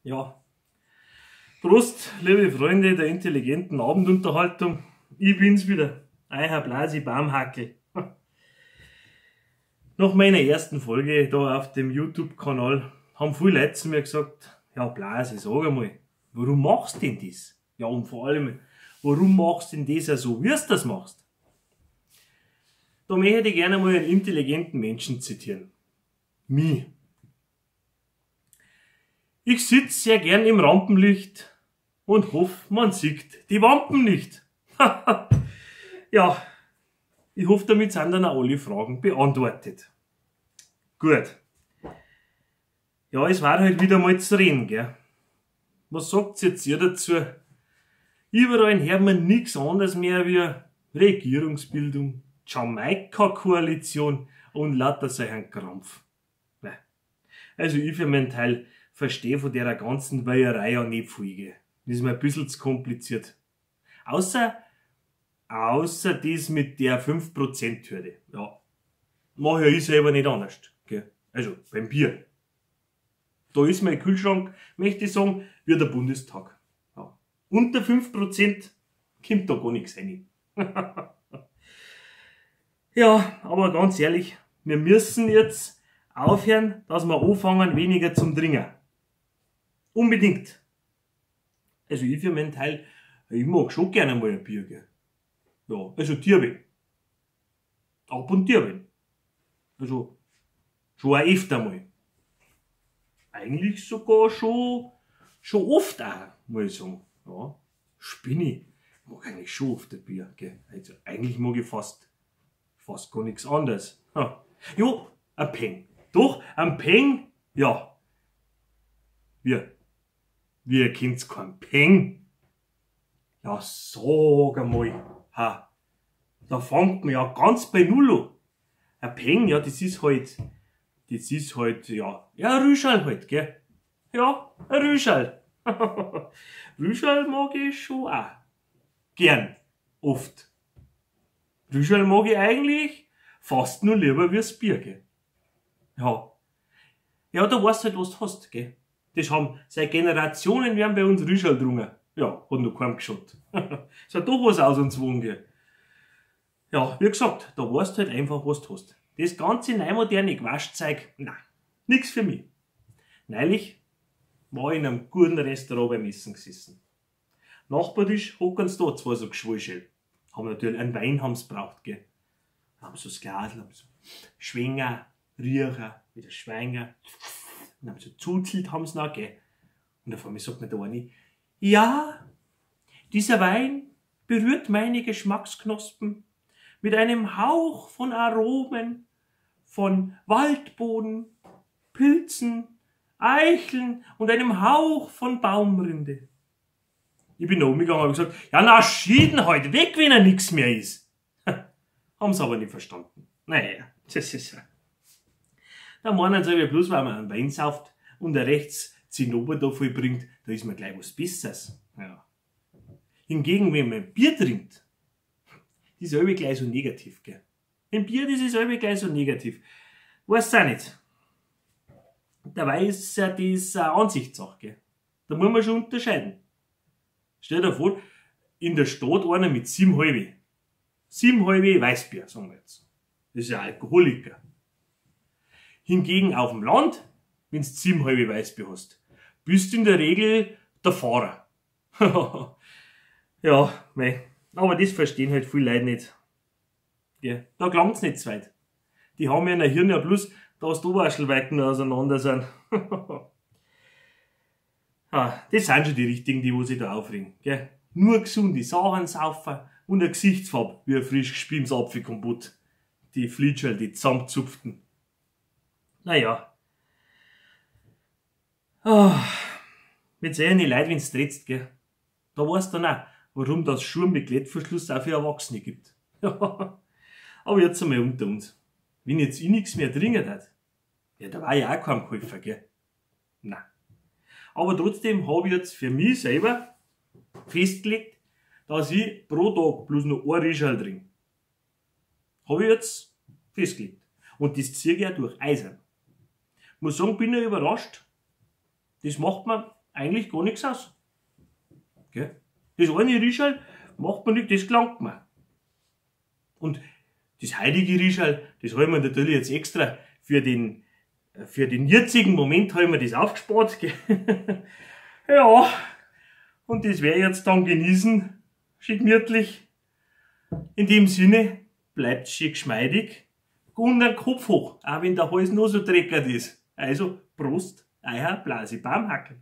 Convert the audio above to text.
Ja. Prost, liebe Freunde der intelligenten Abendunterhaltung. Ich bin's wieder, euer Blasi Baumhackel. Nach meiner ersten Folge da auf dem YouTube-Kanal haben viele Leute zu mir gesagt, ja Blasi, sag einmal, warum machst du denn das? Ja, und vor allem, warum machst du denn das so, wie du das machst? Da möchte ich gerne mal einen intelligenten Menschen zitieren. Mich. Ich sitz sehr gern im Rampenlicht und hoff, man sieht die Wampen nicht. Ja, ich hoff, damit sind dann auch alle Fragen beantwortet. Gut. Ja, es war halt wieder mal zu reden, gell? Was sagt jetzt ihr dazu? Überall hört man nix anderes mehr wie Regierungsbildung, Jamaika-Koalition und lauter solchen Krampf. Nein. Also ich für meinen Teil verstehe von der ganzen Weierei ja nicht viel, gell? Das ist mir ein bisschen zu kompliziert. Außer das mit der 5%-Hürde. Ja. Mach ja ich selber nicht anders, gell? Also beim Bier. Da ist mein Kühlschrank, möchte ich sagen, wie der Bundestag. Ja. Unter 5% kommt da gar nichts rein. Ja, aber ganz ehrlich, wir müssen jetzt aufhören, dass wir anfangen, weniger zum Trinken. Unbedingt. Also ich für meinen Teil, ich mag schon gerne mal ein Bier, gell. Ja, also Tierwein. Ab und Tierwein. Also schon auch öfter mal. Eigentlich sogar schon oft auch, muss ich sagen. Ja, spinne ich. Ich mag eigentlich schon oft ein Bier, gell. Also eigentlich mag ich fast gar nichts anderes. Ha. Jo, ein Peng. Doch, ein Peng, ja. Wie erkennt's kein Peng? Ja, sag einmal. Ha. Da fängt man ja ganz bei Null an. Ein Peng, ja, das ist halt, ja, ja, ein Rüschal halt, gell? Ja, ein Rüschal. Rüschal mag ich schon auch. Gern. Oft. Rüschal mag ich eigentlich fast nur lieber wie das Bier, gell? Ja. Ja, da weißt du halt, was du hast, gell? Das haben seit Generationen werden bei uns Rüschal getrunken. Ja, hat noch keinem geschaut. Es hat doch was aus uns gewogen, gell? Ja, wie gesagt, da weißt du halt einfach, was du hast. Das ganze neumoderne Quatschzeug, nein, nix für mich. Neulich war ich in einem guten Restaurant beim Essen gesessen. Nachbartisch hocken sie da zwei so Geschwulschel. Haben natürlich einen Wein haben's braucht, gell. Haben so das Glas, haben so Schwenger, Riecher, wieder Schwenger. Und haben so zuzelt, haben's noch, gell. Und auf einmal sagt mir der eine, ja, dieser Wein berührt meine Geschmacksknospen mit einem Hauch von Aromen, von Waldboden, Pilzen, Eicheln und einem Hauch von Baumrinde. Ich bin da umgegangen und hab gesagt, ja na schieden halt weg, wenn er nix mehr ist. Haben's aber nicht verstanden. Naja, das ist ja. Da meinen sie bloß, weil man einen Wein sauft und er rechts Zinnober da vollbringt, da ist man gleich was Besseres. Ja. Hingegen, wenn man Bier trinkt, das ist alle gleich so negativ, gell? Ein Bier, das ist alle gleich so negativ. Weiß auch nicht. Dabei ist ja das eine Ansichtssache, gell? Da muss man schon unterscheiden. Stell dir vor, in der Stadt einer mit 7,5. 7,5 Weißbier, sagen wir jetzt. Das ist ja Alkoholiker. Hingegen auf dem Land, wenn du 7,5 Weißbier hast, bist du in der Regel der Fahrer. Ja, mei. Aber das verstehen halt viele Leute nicht. Ja, da gelangt's nicht zu weit. Die haben ja in der Hirn ja bloß, dass die Oberschenkelweiten auseinander sind. Ah, das sind schon die richtigen, die wo sich da aufregen. Gell? Nur gesunde Sachen saufen und eine Gesichtsfarbe wie ein frisch gespieltes Apfelkompott. Die Flitscherl, die zusammenzupften. Naja. Oh, mit solchen Leuten, wenn's trittst, gell? Da weißt du dann auch, warum das Schuhe mit Klettverschluss auch für Erwachsene gibt. Aber jetzt einmal unter uns. Wenn jetzt ich nix mehr trinken hat, ja, da war ja auch kein Käufer, gell? Nein. Aber trotzdem hab ich jetzt für mich selber festgelegt, dass ich pro Tag bloß noch ein Rischal trinke. Hab ich jetzt festgelegt. Und das zieh ich auch durch Eisern. Muss sagen, bin ich überrascht. Das macht man eigentlich gar nix aus. Gell? Das eine Rischerl macht mir nicht, das gelangt mir. Und das heutige Rischerl, das hab ich mir natürlich jetzt extra für den jetzigen Moment hab ich mir das aufgespart. Gell? Ja, und das werde ich jetzt dann genießen. Schön gemütlich. In dem Sinne, bleibt schön geschmeidig und den Kopf hoch, auch wenn der Hals noch so dreckert ist. Also, Prost, euer Blasi Bamhackel.